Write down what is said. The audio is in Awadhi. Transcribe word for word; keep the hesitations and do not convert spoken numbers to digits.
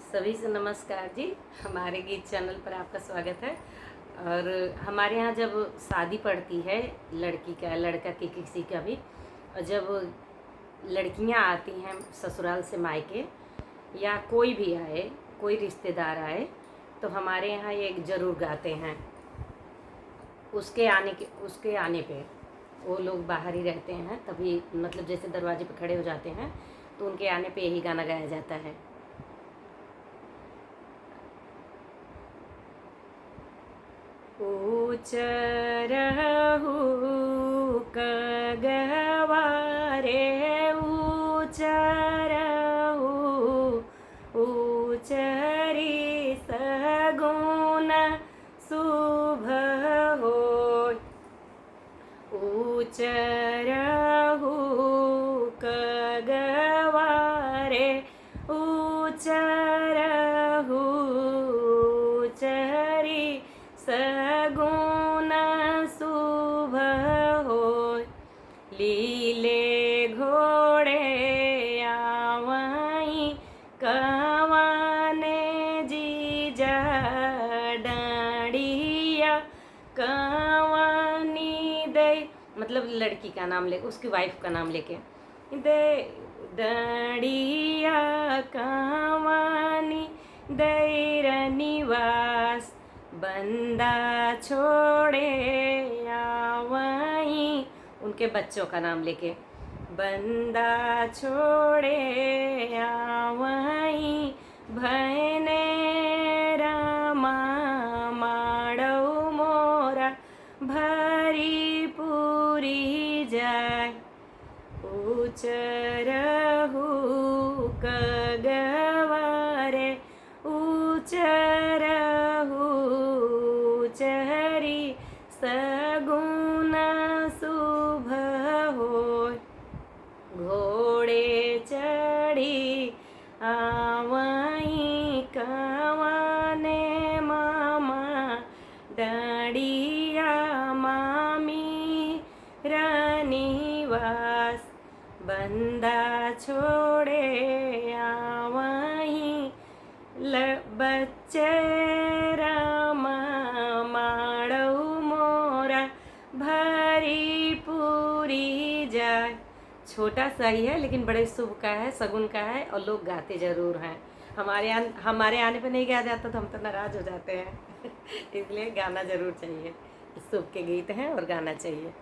सभी से नमस्कार जी, हमारे गीत चैनल पर आपका स्वागत है। और हमारे यहाँ जब शादी पड़ती है लड़की का, लड़का की, किसी का भी, और जब लड़कियाँ आती हैं ससुराल से मायके, या कोई भी आए, कोई रिश्तेदार आए, तो हमारे यहाँ ये ज़रूर गाते हैं। उसके आने के, उसके आने पे, वो लोग बाहर ही रहते हैं, तभी, मतलब, जैसे दरवाजे पे खड़े हो जाते हैं, तो उनके आने पे यही गाना गाया जाता है। ऊ चरहू कगवा रे, ऊ चरहू, ऊ चरी सगुन शुभ होय। ऊ चरहू कगवा रे, ऊ चरहू चरी सगुन शुभ होय। लीले घोड़े आवई कवने जीजा, डाँड़िया कवनी दई, मतलब लड़की का नाम ले, उसकी वाइफ का नाम लेके, दे डाँड़िया कवनी दई रनिवास, बंदा छोड़े आवई, उनके बच्चों का नाम लेके, बंदा छोड़े आवई, भैने रामा माड़ऊ मोरा भरी पूरी जाय। ऊ चरहू कगवा रे, ऊ चरहू चरी सगुन शुभ होय। घोड़े चढ़ी आवई कवने मामा, डाँड़िया मामी रनिवास, बंदा छोड़े आवई ल-, बच्चे रामा माड़ऊ मोरा भरी पूरी जाय। छोटा सा ही है, लेकिन बड़े शुभ का है, सगुन का है, और लोग गाते ज़रूर हैं। हमारे आन-, हमारे आने पे नहीं गाया जाता तो हम तो नाराज़ हो जाते हैं। इसलिए गाना ज़रूर चाहिए, शुभ के गीत हैं और गाना चाहिए।